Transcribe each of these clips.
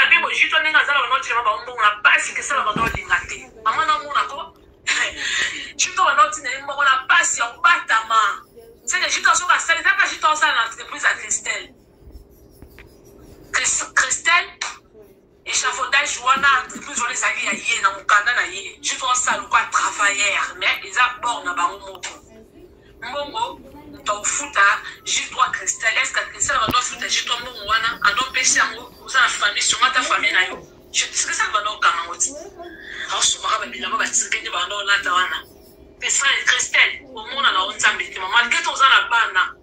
mpe bojito ndenge aza na banda otinama bango mbongo na pasi kesala banda olinga te mama namona ko jito banda otina ye mbongo na pasi ya kobatama seke jito soki asali kaka jito asala na entreprise ya Christelle Christelle Echafaudage wana entreprise wana ezali ya ye na mokanda na ye je pense ça lokwa travailleur mais eza bord na bango moko mbongo moto akofuta J3 Christelle est ce que Christelle bando afuta J3 mbongo wana ando mpesi yango oza na famille songa ata famille na yo Christelle bando okanga yango ti aosomaka babilamba batirike nde bando olata wana Christelle omona na yo nzambe te mama malgré to oza na bana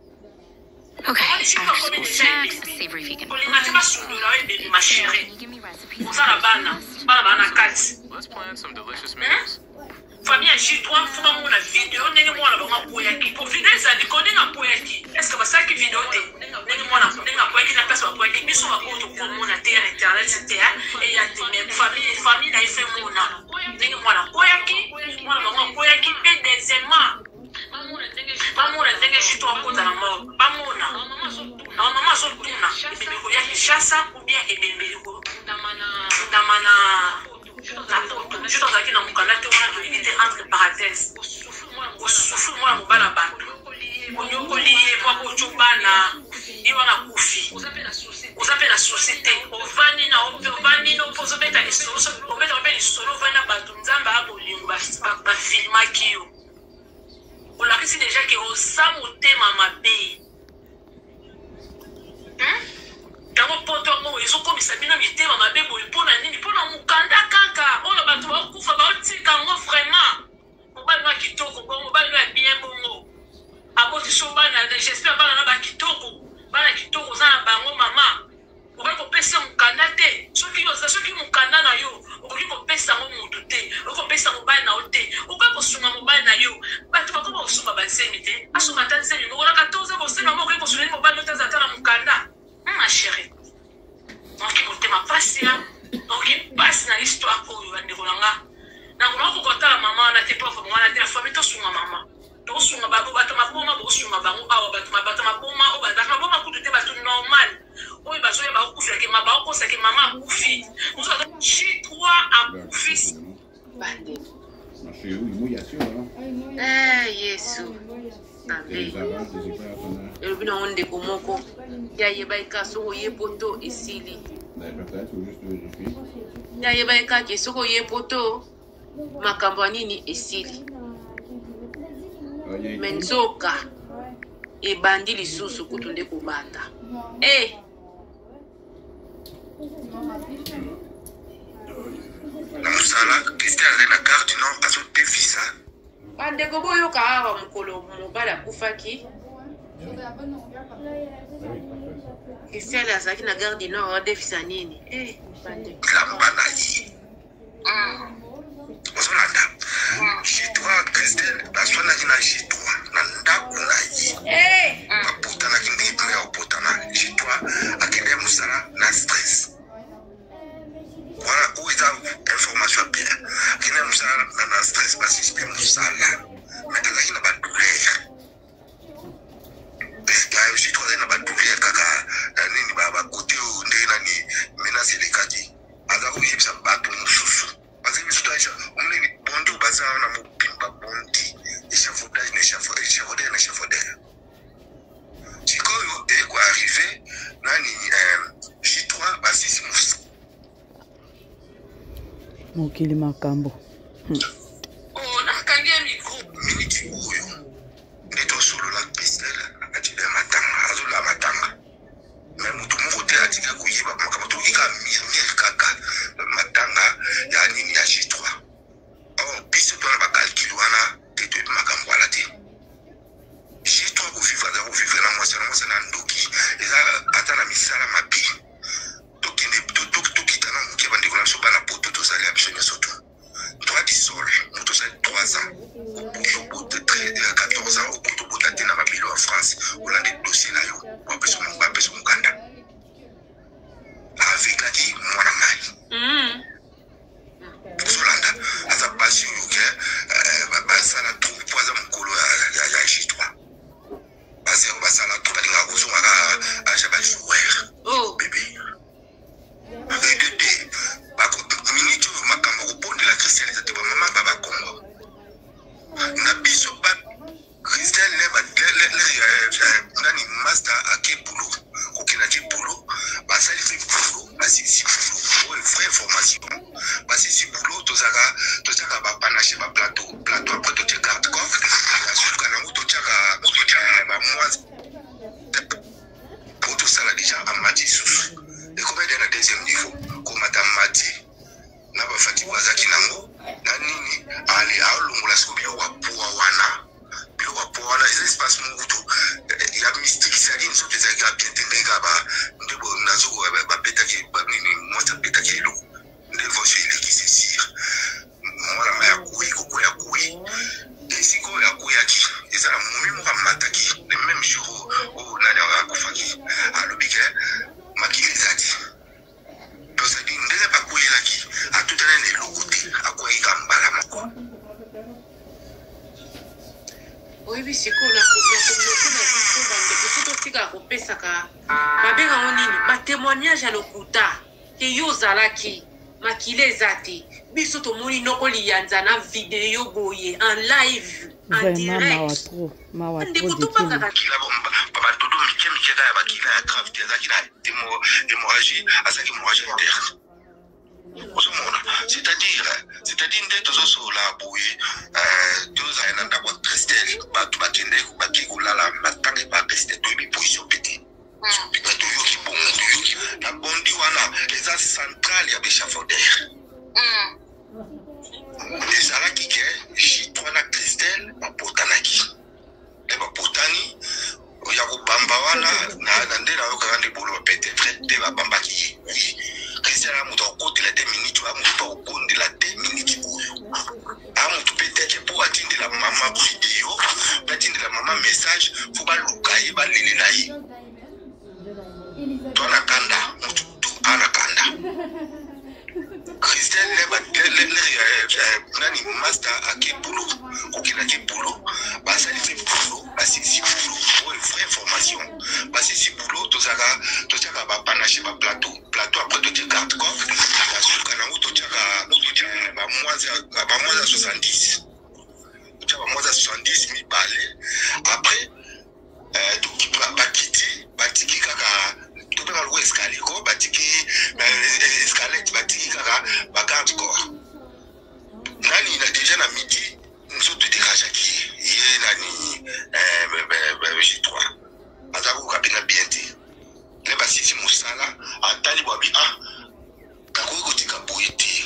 kolinga te basundola yo ebembe ma chérie oza na bana bana baa na kati famille ya J3 fo bamona video ndenge mwana bango akweyaki po video ezali ko ndenge akweyaki estce basalaki video te ndenge mwana ndenge akweyaki na place bakweyaki biso bakoyo tokomona te ya internet te eya te mais famille famille na ye fe mona ndenge mwana akweyaki mwana bango akweyaki mpe deuxièmement bamona ndenge jito akota na morgue bamona na mama azotuna ebembe koya kinshasa ou bien ebembe ekotama na poto jito azalaki na mokanda te wana toyebi te entre parenthèse osufri mwana mobala bato onyokoli ye mpo akotyo bana ye wana akufi oza mpe na susi te ovandi na ovandi no mpo ozobeta lisolo obeta mpe lisolo ovandi na bato nzambe ya bolingo bafilmaki yo olakisi deja ke oza motema mabe hmm? yango poto yango ezokomisa bino mitema mabe boye mpo na nini mpo na mokanda kaka oyo bato baokufa baotika yango vraiment mobali no ya kitoko bongo mobali no ya bien bongo abotisi yo bana j'espère bana na bakitoko bana kitoko oza na bango mama okoki kopesa mokanda te soki yo oza soki mokanda na yo okoki kopesa yango motu te okoki kopesa mobali na yo te okoki kosunga mobali na yo bato bakoma kosomba bazemi te asomba ata nzemi moko na 14 bosenga moko okoki kosunga mobali no te aza ata na mokanda hmm, ma chérie noki motema mpasi ya noki mpasi na histoire oyo bandeko na nga nakoka kokotala mama wana te pauvre mama wana te na famille tosunga mama tosunga bango bato maboma bosunga bango awa bato bato maboma oyo bato maboma kutu te bato normal oyo bazoya bakokufela ma bakokosake mama akufi mosusu aza J3 akufi eh, yesu nzambe elobi nango ndeko moko ye ayebaki kaka soki oye poto esili ye ayebaki kaka soki oye poto makambo ya nini esili me nzoka ebandi lisusu kutu nde kobanda e eh! na mosala christian azali na gare du nord azodefisa bandeko boyoka awa mokolo mobali akufaki christian azalaki na gare du nord adefisa nini eh, bandeko bilamba na ye ozolanda J3 Christelle baswanaki na J3 na ndako na ye bapotanaki ndenge bino ya kopotana J3 akendaki mosala na stress wana oyo eza information ya bien akendaki mosala na stress basisi mpe mosala mais azalaki na badouleur J3 azalaki na badouleur kaka nini bakote oyo ndenge nani menace elekaki aza koyebisa bato mosusu bazali biso to omoneni bondi oyo baza wana mobimba bondi échafaudage na échafaudeur na échafaudeur sikoyo ekoarrive nani eh, j3 basisi mosusu mokili makambo hmm. oh, nakangi ya micro miniti oyo nde tosolola christelle atida matanga azola matanga me moto moko te atika koyeba makambo tokoki kaka murmure kaka matanga ya nini ya J3 or biso twana bacalcule wana te toyebi makambo wana te J3 kovivre aza kovivre na mwasi na mwasi na ndoki eza ata na misala mabe tokende tokita na moke bandeko na biso bana poto tozali ya biso nyonso to droit du sol moto osali 3 ans okoki obota 14 ans okoki obota te na mabele ya france olandi dossier na yo bapesa mokanda avekaki mwana mai mm. ozolanda aza basi oyo ke eh, basala trop po aza mokolo ya j3 basi yango basala trop balingaka kozonga kaka age ya bajoueur oh. bebe Basilisi boulot. Oyo vraie information. Basilisi boulot, tozalaka totiaka ba panache ba plateau. Plateau après totie garde corps. Na suka nango totiaka ba moise po tosala deja amati lisusu. Ekomi deja na deuxième niveau. Komata mati na ba fatigue azalaki nango na nini ale alongola siko biloko ya poa wana. Biloko ya poa wana eza espace moko kutu ya mystique, c'est-à-dire nzoto ezalaki ya bien te ndenge kaka ba nde bo nazo babetaki nini mwasi abetaki eloko nde voice eleki, c'est sûr mwana ma ya koyi kokwea koyi esika oyo akweyaki eza na momi moko amataki le même jour oyo nani akufaki alobi ke makila eza te. Donc c'est-à-dire ndenge bakweyelaki atutana na eloko te, akweyaki kaka mbala moko. Oyebi sikoyo na communauté na biso bandeko soki totikaka kopesaka babenga yango nini batémoignage ya lokuta ke yo ozalaki makila eza te, biso tomoni noko liyanza na video boye en live en Vraiment mawa direct. trop, mawa trop. Ndeko Dikina. tobangaka Makila badodo mike mike kaka ya bakila ya grave te, azalaki na hémorragie, azalaki hémorragie interne. Ozomona, c'est-à-dire nde tozosolola boye, tozala na ndako ya Christelle, bato bakende bake kolala matanga epa Christelle, toyebi position pe te. Toyoki bongo, toyoki na bondi wana eza centrale ya baéchafaudeur. Ezalaki ke J3 na Christelle bapotanaki nde bapotani ya kobamba wana na nde nayokaka nde boloba peut-être nde babambaki ye. Oui, Christelle a moto akokotela te minute oyo, a moto mpe akobondela te minute oyo, a moto mpe teke mpo atindela mama video mpe atindela mama message, fo baluka ye balelela ye. To na kanda moto tu ana kanda Christelle nani master ake boulot kokendaki boulot, basalisi boulot, basilisi boulot. Oyo vraie information. Basilisi boulot, tozalaka totiaka bapanache ba plateau plateau après totie garde corps na suka nango totiaka bamoise ya 70, totiaka bamoise ya 70 mibale. Après bakiti batiki kaka tobenga loko escalier ko batiki escalette, batiki kaka bagarde corps nani na deja na midi nzoto edérangeaki ye nani J3 aza koyoka mpena bien te. Nde basisi mosala atali bwabi ah nakoki kotika boye te,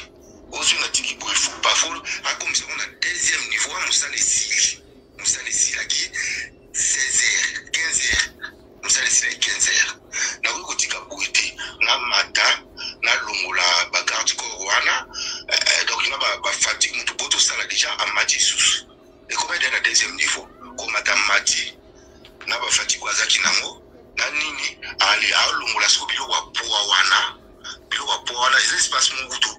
ozwi natiki boye fo pafo akomisa ngo na deuxième niveau wa mosala esili. Mosala esilaki 16 heures 15 heures, mosala esilaki 15 heures, nakoki kotika boye te, namata nalongola bagarde corps wana. Donc na bafatigue moto po tosala deja amati lisusu ekomi deja na deuxième niveau. Komata mati na bafatigue azalaki nango na nini ale alongola siko biloko ya poa wana. Biloko ya poa wana eza espace moko kutu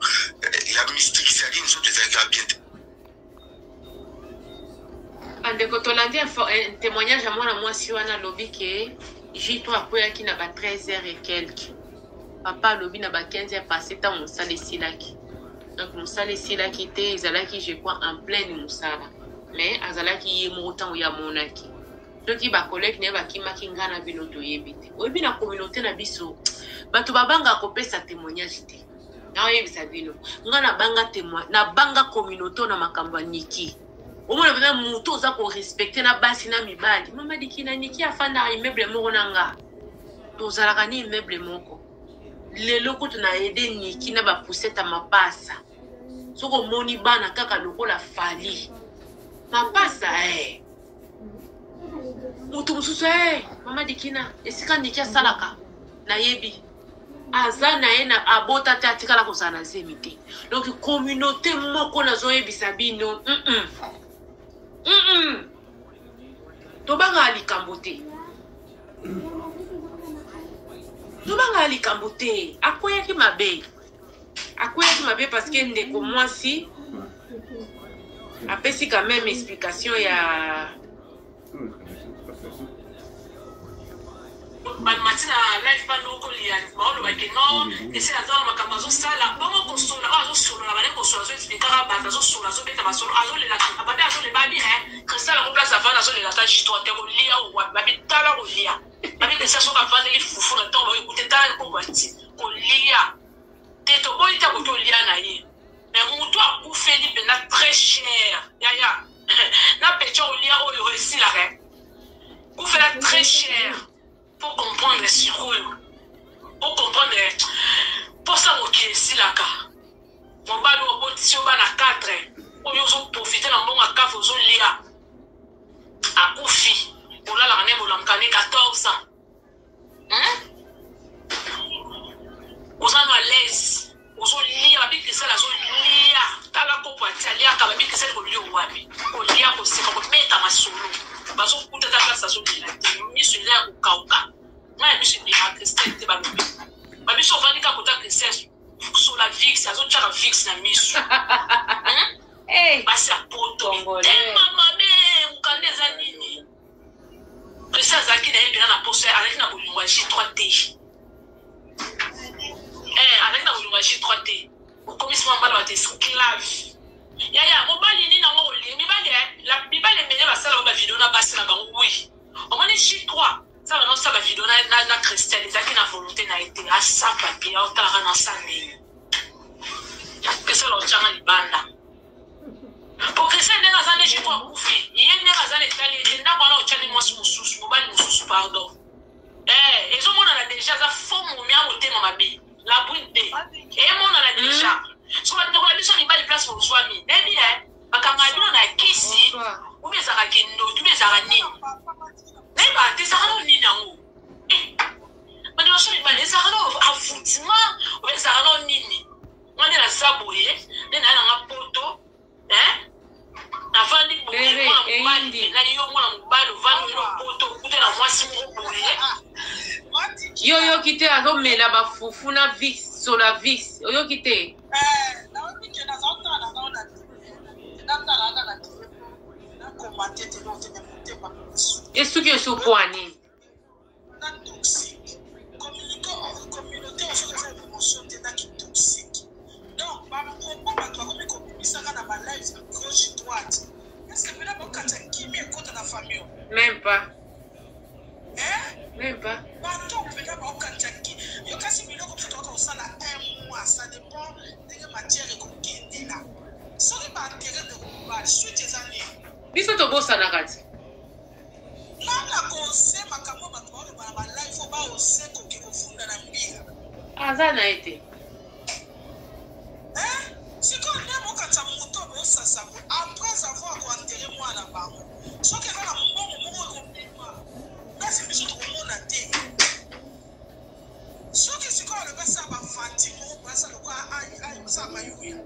ya mystique, c'est-à-dire nzoto ezalaki ya bien te. Bandeko tolandi témoignage ya mwana mwasi wana alobi ke J3 akweyaki na ba 13 heures et quelque. Papa alobi na ba 15 heures passé ntango mosala esilaki. Donc mosala esilaki te, ezalaki je crois en pleine mosala, mais azalaki ye moko ntango ye amonaki. Soki bacollègue na ye bakimaki, nga na bino toyebi te. Oyebi na communauté na biso bato babangaka kopesa témoignage te. Naoyebisa bino, nga nabanga témoin, nabanga communauté na makambo ya Niki. Omona mpenza motu oza korespecte na basi na mibali. Mama Dikina, Niki afandaka immeuble moko na nga, tozalaka ni immeuble moko. Lelo kutu na aide Niki na bapoussette ya mapasa. Soki omoni bana kaka lokola Fali mapasa eh. Moto mosusu eh, mama Dikina esika Niki asalaka nayebi aza na ye na abota te, atikala kozala na zemi te. Donc communauté moko nazoyebisa bino Tobangaka likambo te, tobangaka likambo te. Akweyaki mabe, akweyaki mabe parce que ndeko mwasi apesi quand même explication ya Bamati na live banokolia baolobaki non esi aza na makambo azosala bongo kosola oyo azosolola bale kosola azoexplikaka bato azosola azobeta masolo azolela babe azolela babi e Cristal yango place avanda azolela ata J3 te kolia owapi babi tala kolia babi Cristal soki avandeli fufu na ntongo baoekute tala mpo bati kolia. Te toboyi te akoki olia na ye mais mutu akufeli mpenza très cher yaya na pecha olia oyo esilaka eh. Kufela très cher po comprendre sikoyo o comprendre posa mokili esilaka mobali oyo obotisi yo bana 4 oyo ozoprofite na mbongo ya kafe ozolia akufi olalaka ne bolamuka ne 14 ans Hein? Oza no à l'aise. Ozolia babi Christelle azolia. Tala kopo atia aliaka babi Christelle kolia wapi? Kolia koseka kobeta masolo. Bazokuta ta place azolela te. Miso eza ya kokauka. Ngai ya miso ebima Christelle te balobi. Babi so ovandi kaka kota Christelle sola vix azotiaka vix na miso. Hein? Hey, Basi ya poto. Congolais. Mitema mabe mokanda eza nini? Presi azalaki na ye mpena na posa, azalaki na bolingo ya J3 te. Eh, azalaki na bolingo ya J3 te. Okomisi mwa mbala bato esclave. Yaya, mobali nini yango olingi? Mibali, eh, la, mibali ebele basala ba video na basi na bango, oui. Omoni J3, sala na osala ba video na, na, na Christelle, ezalaki na volonté na ye te. Asa papier, aotalaka na sa ndenge. Christelle otyanga libanda. Po Christian ndenge aza nde Chico akufi ye ndenge aza na etali ye te ndako wana otyani mwasi mosusu mobali mosusu pardon eh, ezomonana deja aza faux momi ya motema mabe la brune te emonana deja mm. so bandeko na biso mibali place bozwami nayebi e bakanga bino na kisi obi ezalaka kindoki obi ezalaka nini nayebaka te ezalaka nao nini yango eh, bandeko na biso mibali ezalaka nao avoutement obi ezalaka nao nini nga nde naza boye nde naya nanga poto eh? navandi boye mwana mobali na yo mwana mobali ovandi oyo poto okuta na mwasi moko boye yo oyoki te azomela bafufu na vis sola vis oyoki te eh, esuki esukwani na toxique communique communauté oyo soki eza émotion te na ki toxique donc ba propos bato bakomi kobimisaka na ba live gauche droite est ce que mpena bokatisa kimia ekota na famille même pas hein même pas bato mpena baokanisa ki yo kasi biloko biso tokoka kosala un mois ça dépend ndenge matière ekokendela soki baentere ndeko mobali suite eza nini biso tobosanaka ti Nani ako ose makambo oyo bato baoloba na ba live oyo ba ose koke kofunda na mbila? Aza na ye te. Eh? Sikoyo nde bokanisa moto oyo bosasa boye après avoir ko enterre mwana na bango soki eza na mbongo moko ekobima kasi biso tokomona te soki sikoyo alobi asala bavanti moko boye asala lokola asala mayuya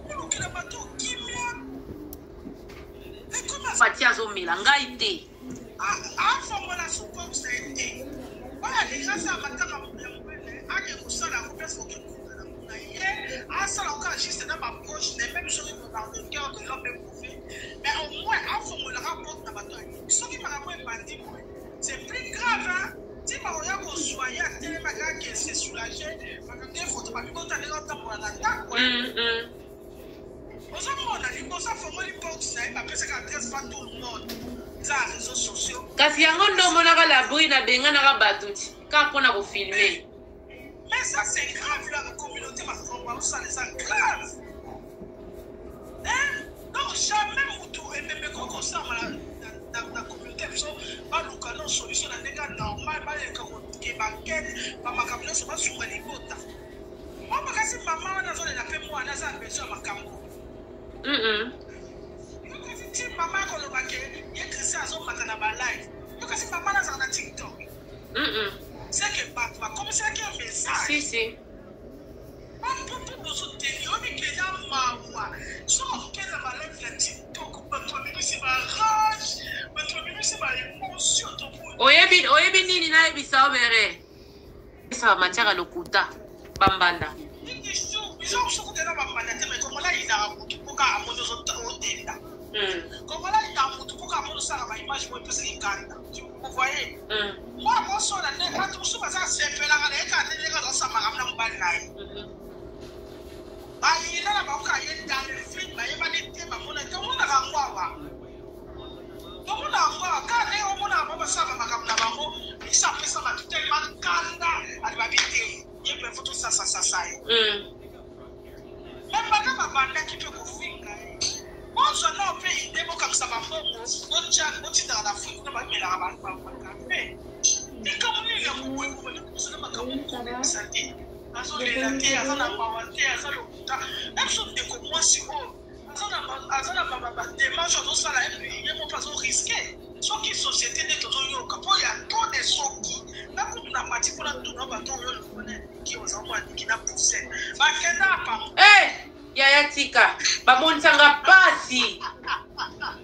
olukela bato kimia Fati azomela ngai te. Afongola subox na ye te. Oyo alingi asala matanga ya mobali na ye ake kosala yango place kokekunda na kuna ye asala kaka juste na baproche na ye meme soki dans le cœur de l'homme est mauvais mais au moins afongolaka porte na bato ayebi soki makambo ebandi boye c'est plus grave hein? ti bakoya kozwa ye atelemaka ake se soulage bakangi ye foto babibota ndenge otambola na ndako Ozomona liboso afongoli box na ye bapesaka adresse pas tout le monde eza ya réseaux sociaux. Kasi yango nde omonaka la brune abenganaka bato ti kaka mpo na kofilme. Mais ça c'est grave la communauté makambo bazosala eza grave. Hein? Donc jamais mutu ebembe ekoki kosalama na, na, na communauté biso baluka no solution na ndenge ya normal baleka kokeba nkete bamakambo nyonso basunga libota. Mwa makasi mama wana azolela mpe mwana aza na besoin ya makambo. Yo kasi ti mama akoloba ke ye Christian azomata na ba live. Yo kasi mama wana azala na TikTok. C'est que bato bakomiselaki ye message. Si si. Bapopo bozoteli oyebi ke eza mawa soki okende na ba live ya TikTok bato babimisi ba rage bato babimisi ba émotion tomoni. Oyebi oyebi nini nayebisa yo bere. Pesa ba matière ya lokuta ba mbanda. Tomona yango awa kaka ndenge omonaka bango basalaka makambo na bango, Lisa apesa bato tellement kanda aloba bi te. Ye mpe fo tosasasasa ye. Mais banda babandaki mpe kofinga ye, bozwa nao mpe ide, bokangisa bambongo, botya, botindaka na Afrique kuna bamelaka bakafe. Likambo nini ya koboye kosala makambo kobebisa te? Azolela te, aza na mawa te, aza lokuta. Na biso ndeko mwasi oyo aza na bademarche azosala, ye moko azoriske. Soki société nde tozoyoka mpo ya to de soki na kutu na mati mpona tuna bato oyo lokona niki oza mwa niki na pousse bakenda papa. Hey, yaya tika bamonisanga pasi.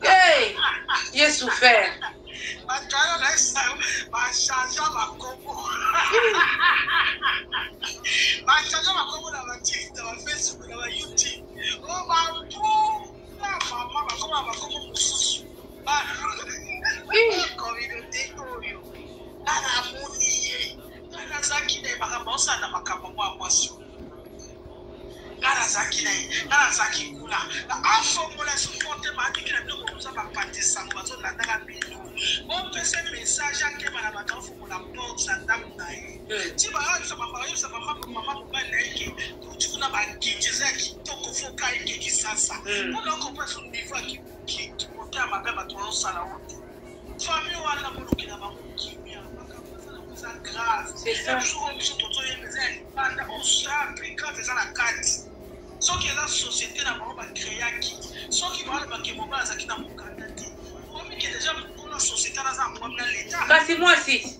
Hey, ye souffert. Bato ayo naesa bachange bakombo, bachange bakombo na batik, na bafacebook, na bayoutube o bapu na mama bakoma bakombo mosusu. Communauté oyo nga namoni ye, nga nazalaki na ye, makambo aosala na makambo mwa mwasi oyo, nga nazalaki na ye, nga nazalaki kuna. Afongola supporte maandiki na bino, bokoza bapanzi sango bazolandaka bino, bopesa message akeba na bato, afongola porte na ndako na ye. Ti bayebisa mama, bayebisa mama, mama mobali na ye ke touti kuna, bakiti eza ya kitoko, foka eke Kisasa mpona okomprendre so niveau ya kimotema mabe bato bazosala oyo te. Famille wana, bolukela bango kimia. Makambo eza nango eza grave. Biso oyo biso tozoyeba eza ya libanda, oyo sa plus grave eza na kati. Soki eza société na bango bacréaki, soki balobake mobali azalaki na mokanda te, omike deja mokolo ya société wana aza na problème na leta. Kasi mwasi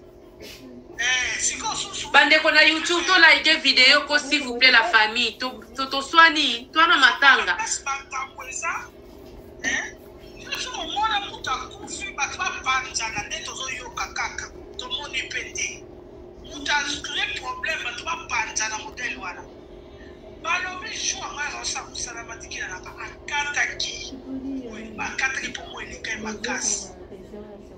sikoyo susu bandeko na YouTube, tolike video ko, s'il vous plaît, la famille. Toswani twana matanga. Place makambo eza, biso komona moto akufi, bato bapanzana nde tozoyoka kaka, tomoni mpe te moto acrée problème, bato bapanzana. Modele wana balobi jour yango azosala mosala, batikela nanga akataki, bakataki mpo mo elekai makasi,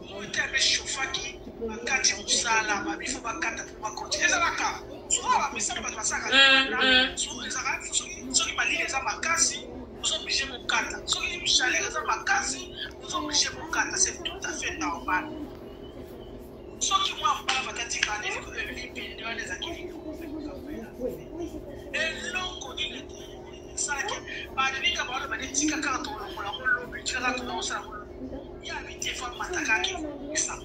mo ete ameshofaki bakati mosala, babifo bakata mpo bakoti. Ezalaka souvent bamisala bato basalaka, ezalaka soki malili eza makasi, oza obligé mokata, soki chaleur eza makasi, oza obligé mokata, c'est tout à fait normal. Soki mwa mbala batatika libende wana ezalaki eloko nini esalaki baninga baloba netika kaka tolongola ngo lobi, tika kaka tolongosala ngo lobi, ya bite fa matakaki kobongisa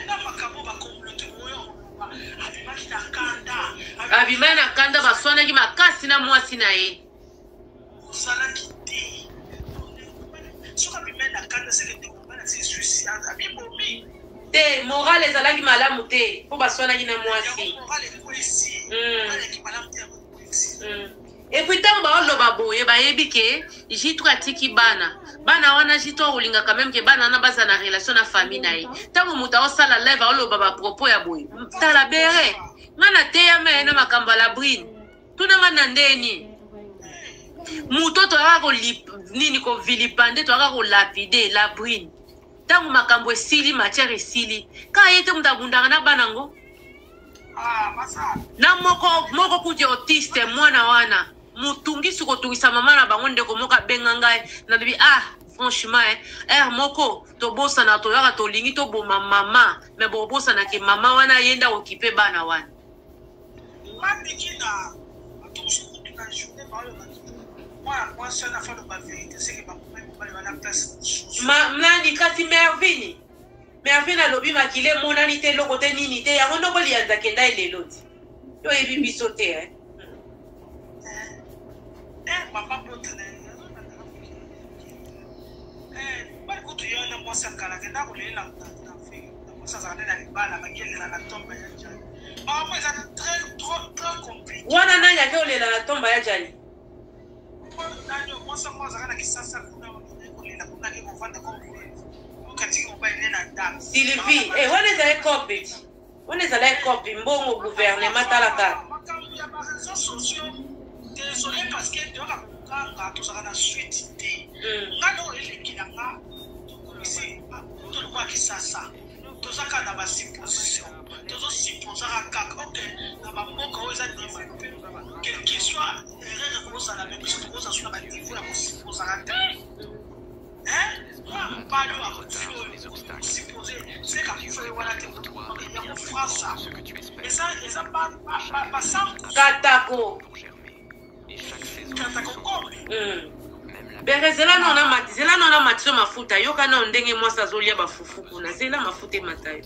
na makambo bacommunauté oyo koloba abimaki na kanda. Abimaki na kanda, baswanaki makasi na mwasi na ye. Ozalaki te. Soki abimaki na kanda, seke ndeko mobali asi abibomi. Te, moral ezalaki malamu te mpo baswanaki na mwasi. Moral ekwesi, moral yaki malamu te, yango ekwesi. Et puis ntango baoloba boye, bayebi ke J3 atiki bana. Bana wana, J3 olingaka même ke bana wana baza na relation na famille na ye. Ntango moto aosala live, aoloba bapropos ya boye, tala bere nga nateyama ye na makambo ya Labrine. Tuna nga na ndeni moto toyaka nini kovilipande, toyaka kolapider Labrine. Ntango makambo esili, matière esili, kaka ye te moto abundaka na bana ngo na moko moko kuti autiste. Mwana wana motungisi kotungisa mama na bango. Ndeko moko abenga ngai, nalobi: "Ah, franchement, eh, moko tobosana, toyaka tolingi toboma mama, me bobosanake mama wana ye nde aokipe bana wana." Mandiki na bato mosusu kutu na journée balobaki mwana mwasi wana afaloba vérité, seke bakomai mobali wana place mosusu. Nani kasi? Mervine, Mervine alobi makili emonani te, eloko te, nini te, yango ndoko liyanza kenda elelo ti yo oyebi biso te, eh? Mama botana bali kutu ye wana mwasi akala kenda kolelela na Afrique, mwasi azala nde na libala, bakelela na tombe ya Jani. Makambo eza très trop, très compliqué. Wana nani ake olela na tomba ya Jani? Nani, mwasi yango azalaka na Kisasa kuna, kolela kuna, ake kovanda okatiki mobali nde na ndako. Sylvie, wana ezali cope ti wana ezalaki cope mbongo gouvernement, tala kaka. Makambo ya baréseaux sociaux, désolé, parce que toyaka kokanga, tozalaka na suite te. Nga nde oyo eleki na nga, tokomisi tolokwa Kisasa, toza kaka na basupposition, tozosupposaka kaka. Ok, na bamboka oyo eza développé, quel que soit erreur ekozala, mais biso tokozala so na baniveau ya kosupposaka te. Mwana mobali oyo akufi oyo suppose seka akufeli wana te yango frasa eza eza basanku katako katako kombe. Bere zela nao na mati, zela nao na matiso mafuta, yoka nao ndenge mwasi azolia bafufu kuna, zela mafuta emata yo.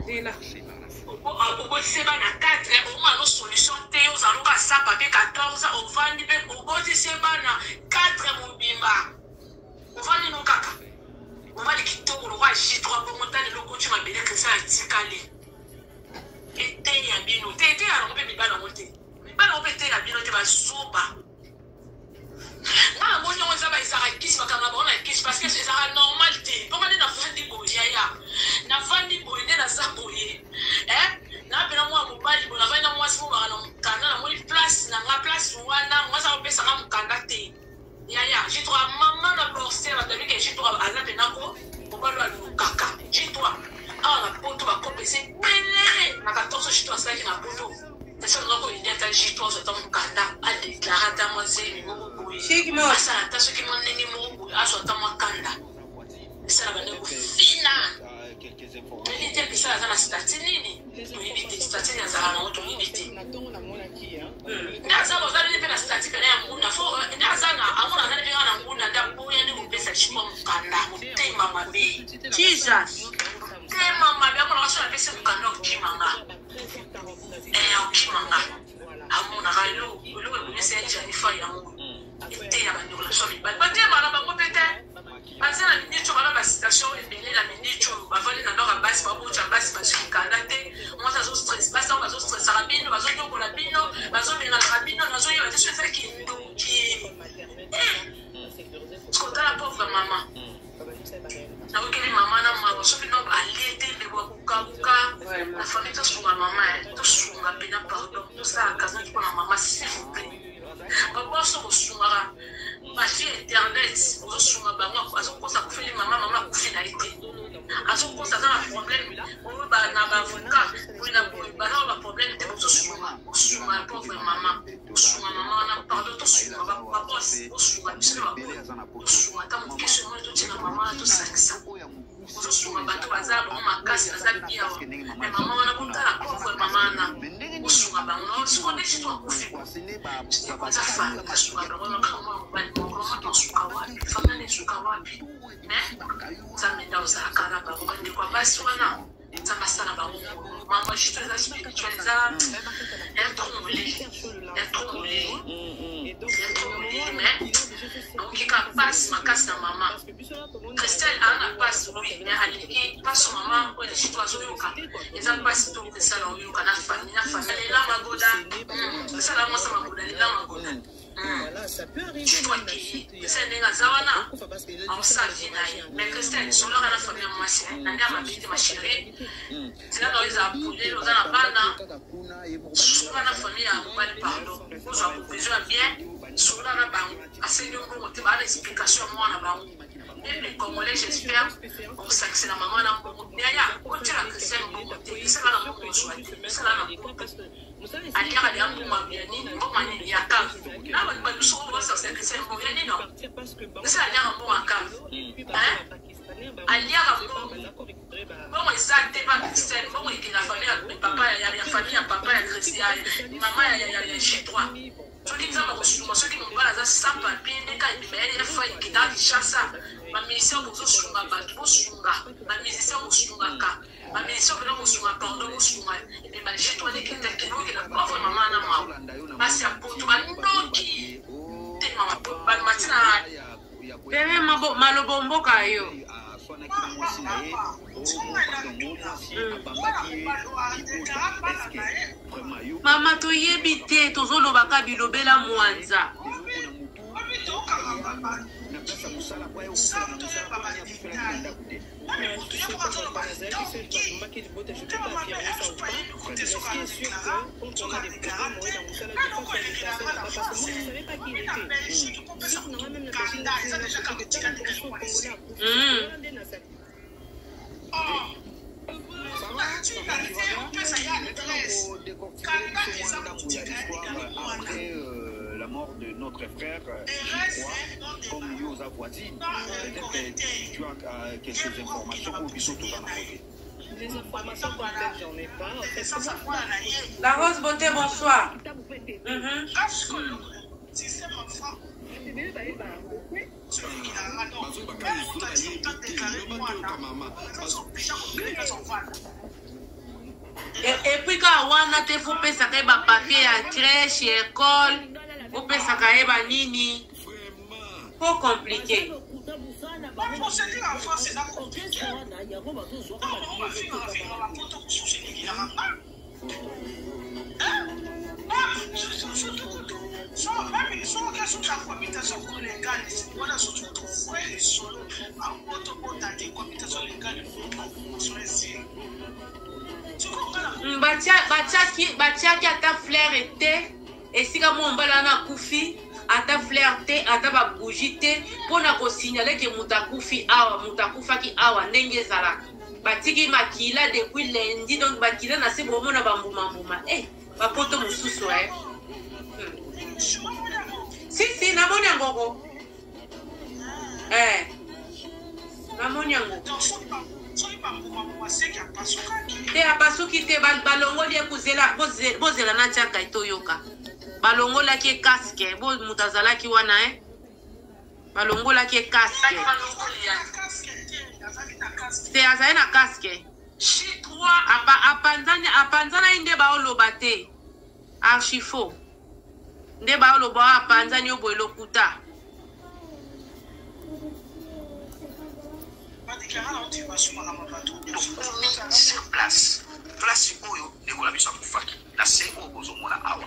Zela. Obotisi bana 4, omwana no solution te, ozaloka sapa mpe 14, ovandi mpe obotisi bana 4 mobimba, ovandi no kaka mobali kitoko lokwa J3 bongo, tala eloko oti mabele. Christian atikali eteya bino te, eteya yango mpe mibali yango te, mibali yango mpe eteya bino te, bazoba. Nga namoni yango eza ezalaka kisi, bakanga bango na kisi, parce que ezalaka normal te. Mponga nde navandi boye, yaya, navandi boye nde naza boye, napena mwana mobali boye, navandi na mwasi mobaka na mokanda, namoni place na nga, place wana mwasi akopesanga mokanda te. Yaya J3, mama na borser, bato babike J3 aza mpenako mobali oyo alukaka J3 awa na Poto, bakopesa ebele na 14. J3 asalaki na Poto, esalaka koyedi ata J3 azwa ata mokanda, adeklare ata mwa zemi moko boye, asala ata soki mwa ndenge moko boye, azwa ata mwa kanda, esala bande kofina. Toyebi te Kristal aza na statut nini, toyebi te statut nini azalaka nango, toyebi te. Nde aza ozali mpe na statut pene ya nguna, fo nde aza na amona azali mpe kaka na nguna, nde aboya nde kopesa chikwa mokanda. Motema mabe. Jesus. Motema mabe, amonaka so napesi mokanda, okimanga, okimanga, amonaka eloko eloko ebomisa ya Janifa. Yango eteya bandeko na biso mibali, batema na bango mpe te. Baza na miniti oyo, bana basituation ebele na miniti oyo, bavandi na ndako ya basi, babotya basi, bazwi mikanda te, mwasi azostress, basi yango bazostressaka bino, bazonyokola bino, bazobenganaka bino, nazoyeba te so eza kindoki. Kotala pauvre mama, nakokeli mama na mawa, soki no alie te, ndeko akokabuka na famille. Tosunga mama, tosunga mpena, pardon, tosala cagnotte mpona mama, s'il vous plaît. Baboso kosungaka bafille internet, ozosunga bango, azokosa akufeli mama, mama akufi na ye te, azokosa aza na problème oyo na baavocat boye na boye, baza na baproblème te. Bozosunga, bosunga pauvre mama, bosunga mama wana, pardon, tosunga babos, bosunga biso mpe baboye, tosunga ata moke soki totina mama wana, tosangisa. Ozosunga bato baza bango makasi, baza bien awa, mais mama wana, botala pauvre mama wana, bosunga bango. Siko nde J3 akufi, eza famille, asunga bango na kaka mwana mobali moko, mama tosuka wapi? Famille esuka wapi? Nzambe nde ozalaka na bango, bandeko ya basi wana, Nzambe asala bango. Mama J3 eza spirituel, eza ya trop molili, ya trop molili, ya trop molili, mais nakoki ka mpasi makasi na mama Christelle. Aa na mpasi, oui, mais aleki mpasi mama oyo J3 azoyoka, eza mpasi to Christelle aoyoka na famille, na famille. Lela magoda, esala mwasa magoda, lela magoda. J3 Christelle ndenge aza wana, aosala vie na ye, mais Christelle, solaka na famille ya mwasi na nde ya mabe te. Ma chérie, nzela na oyo ezala polele, oza na bana, sola na famille ya mobali, pardon, ozwa conclusion ya bien, sola na bango. Asengi yo mbongo te, baa na explication ya mwana bango. Même les Congolais, j'espère okosakisela mama na mbongo. Yaya, otiela Christelle mbongo te, esala na mbongo ozwa te, esala na poto, aliaka deya mbongo ya nini? Mbongo ya nini? Ya cave na bato balusu oyo basakisela Christelle mbongo ya nini? Esala aliaka mbongo ya cave, aliaka mbongo, mbongo eza te pa Christelle. Mbongo ekenda famille ya papa, ya famille ya papa ya Christian, mama ya J3. Soki Nzambe akosunga, soki mobali aza sans papier, ndeka ebima ya fa ekenda Kinshasa. Bamusicien bozosunga bato, bosunga bamusicien, bosungaka bamusicien mpena, bosunga, pardon, bosunga ebima J3 nekenda kinokenda pauvre mama na mawa. Basi ya Poto bandoki te, mama matina. Pere malobo mboka yo. Aswanaki na mwasi na ye, pardon, mwasi abambaki ye libota. Est-ce vraiment yo? Mama, toyebi te, tozolobaka bilobela mwanza. Eloko na mutu na place ya mosala po aya okufela na mosala, po nani akufelaki na ndako te. Décortiquer biso mwa ndambo ya histoire après la mort de notre frère J3, comme yo oza voisine, peut-être tu as quelques informations oyo biso toza na yango te. Les informations comme telles, j'en ai pas. En fait, La Rose Beauté, bonsoir. Et puis kaka wana te fo opesaka ye bapapier ya crèche ya école, opesaka ye banini, trop compliqué. Baprocédure en France eza compliqué. Ntango bango bafingaka fingaka bapoto mosusu elekelaka nga. Surtout kutu meme soki soki ya cohabitation légale wana soki kutu vrai lisolo apoto bota te cohabitation légale solo esili. Batiaki ata fleur te esika mwa mobali wana akufi, ata fleur te, ata babougie te mpo na kosignale ke moto akufi awa, moto akufaki awa. Ndenge ezalaka, batiki makila depuis lundi, donc makila na se, bomona bambumambuma. Eh, bapoto mosusu eh. Si si, namoni yango ko eh, namoni yango. Te, apasuki te, balongoli ye kuzela. Bozela natiaka toyoka. Balongolaki ye casque bo moto azalaki wana e balongolaki ye casque te, azali na casque. Apanzani, apanzana ye nde baoloba te, archifaux nde baoloba oyo apanzani yo boye, lokuta. Tokomi sur place, place oyo ndeko na biso akufaki na se oyo bozomona awa.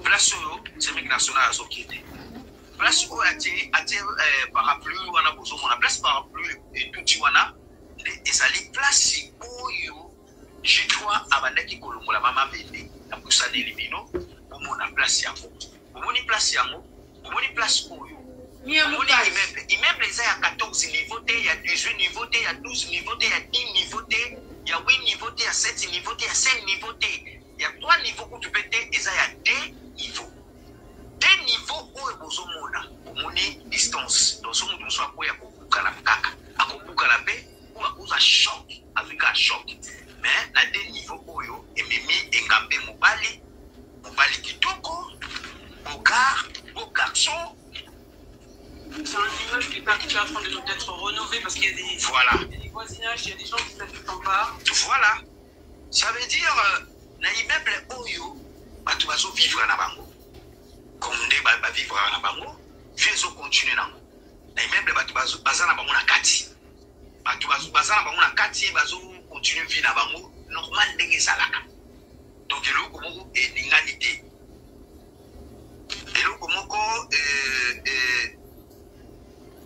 Place oyo semeki national azokende, place oyo atie parapluie wana bozomona, place parapluie etuti wana nde ezali place oyo J3 abandaki kolongola mama bende. Napusaneli bino bomona place yango. Bomoni place yango, bomoni place oyo. Omoni immeuble, immeuble eza ya 14 niveau te, ya 18 niveau te, ya 12 niveau te, ya 10 niveau te, ya 8 niveau te, ya 7 niveau te, ya 5 niveau te, ya 3 niveau kutu mpe te, eza ya 2 niveau. 2 niveau oyo bozomona, omoni distance. Donc so moto mosusu akoya kobukana kaka, akobukana mpe oyo akozwa choc, azwi kaka choc. Mais na 2 niveau oyo ememi engambe mobali, mobali kitoko, beau gars, beau garçon. C'est un immeuble qui est en train d'être rénové parce qu'il y a des, voilà. Il y a des voisinages, il y a des gens qui s'habitent en bas. Voilà. Ça veut dire, na immeuble oyo, bato bazovivre na bango. Comme nde bavivre na bango, vie ezocontinue nango. Na immeuble bato baza na bango na kati. Bato baza na bango na kati, bazocontinue vie na bango normal ndenge ezalaka. Donc eloko moko eningani te. Eloko moko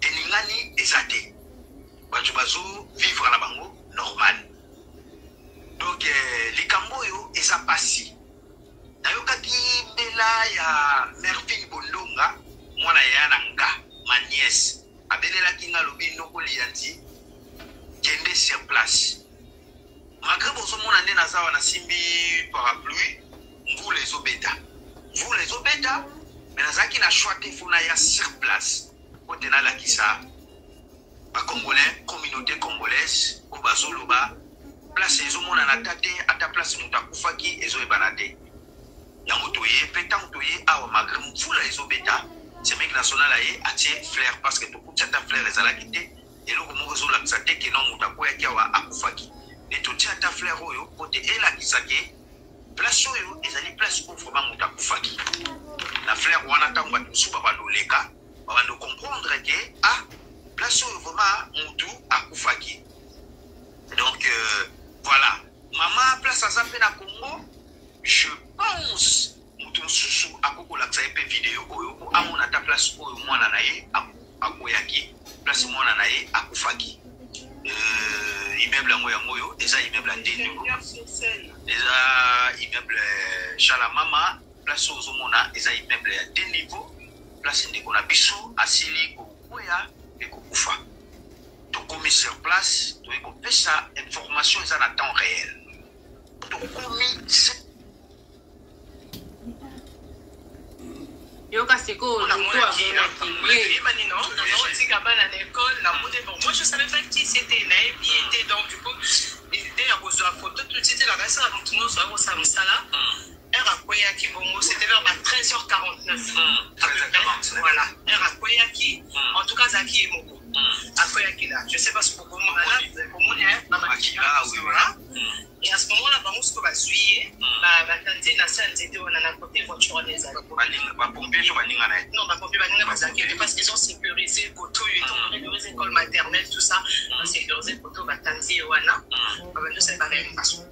eningani eza te, bato bazovivre na bango normal. Donc likambo oyo eza pasi. Nayokaki mbela ya Mervine Bondonga, mwana yaya na nga, ma nièce, abelelaki nga, alobi: "Noko Liyanzi, kende sur place." Malgré bozomona nde naza wana, nasimbi parapluie, mvula ezobeta, mvula ezobeta, mais nazalaki na choix te, fo naya sur place po te nalakisa bacongolais, communauté congolaise oyo bazoloba place ezomonana ata te, ata place moto akufaki ezoyebana te. Yango toye mpe ntango toye awa, malgré mvula ezobeta, semeki national aye atie fleur parce que tokuti ata fleur ezalaki te, eloko moko ezolakisa te ke non, moto akweyaki awa, akufaki. Nde totie ata fleur oyo po te elakisa ke place oyo ezali place oyo vraiment moto akufaki. Na fleur wana, ntango bato mosusu babanda oleka, babanda comprendre ke ah, place oyo vraiment motu akufaki. Donc voilà, mama place aza mpe na Congo, je pense moto mosusu akoki kolakisa ye mpe video oyo po amona ata place oyo mwana na ye akweyaki, place mwana na ye akufaki. Immeuble yango, yango oyo eza immeuble ya Ndendulu, eza immeuble Chala Mama. Place oyo ozomona eza immeuble ya deux niveau, place ndeko na biso asili kokweya mpe kokufa. Tokomi sur place, toyei kopesa information eza na temps réel. Tokomi. Yoka sikoyo moto amonaki ye. Eyebani non, nazotika bana na école, namoni bon, moi je savais pas qui c'était, nayebi ye te, donc du coup idée ya kozwa photo tout de suite nakasala motu nyonso akosala mosala. Heure akweyaki bongo, c'était vers ba 13h49 à peu près, voilà, heure akweyaki, en tout cas azalaki ye moko, akweyaki là, je sais pas soki bokomona bomoni Makila, oui, oui. Voilà. Et à ce moment là, bango sikoyo bazwi ye, batandi ye na se ya nzete wana na côté voiture wana ezali. Bapompier to baninga na ye? Non, bapompier, baninga bazalaki te, parce qu'ils ont sécurisé koto oyo, étant donné les écoles maternelles, tout ça, basécurisé koto, batandi ye wana, babandi osala baréanimation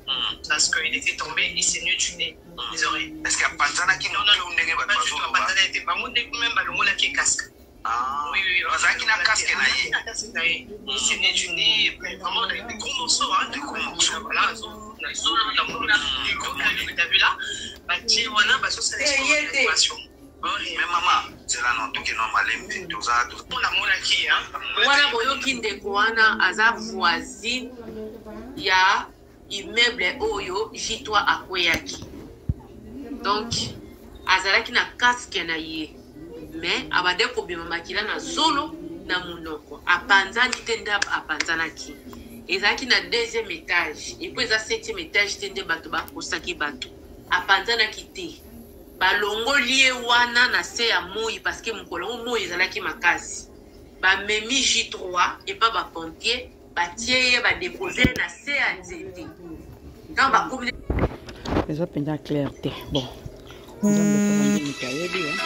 parce qu'il était tombé, il saignait du nez, des oreilles. Est ce que apanzanaki Non, non, moke ndenge bato pas du tout. bazoloba? Apanzana ete bango nde même balongolaki ye casque. Ah. Oui. Bazalaki na casque na ye? Na casque na ye. Il saignait du nez, mais vraiment des gros morceaux, hein, Des gros morceaux. Voilà, na zolo, na mona, des gros cailloux, t'as vu là, batie wana, bazosala Eh, ye te. réanimation. Mais mama, zela no tokeno malembe, toza Mpo namonaki ye. Wana boyoki ndeko wana aza voisine ya immeuble oyo J3 akweyaki, donc azalaki na casque na ye, mais abandaki kobima makila na zolo na monoko. Apanzani te, nde apanzanaki ezalaki na deuxième étage, et puis eza septième étage te nde bato bakosaki bato. Apanzanaki te, balongoli ye wana na se ya moi, parce que mokolo yango moi ezalaki makasi. Bamemi J3 epa bapompier, batie ye, badepose ye na se ya nzete ntango bakomi. Eza mpenza clair te. Bon, Nzambe kaka nde moto ayebi.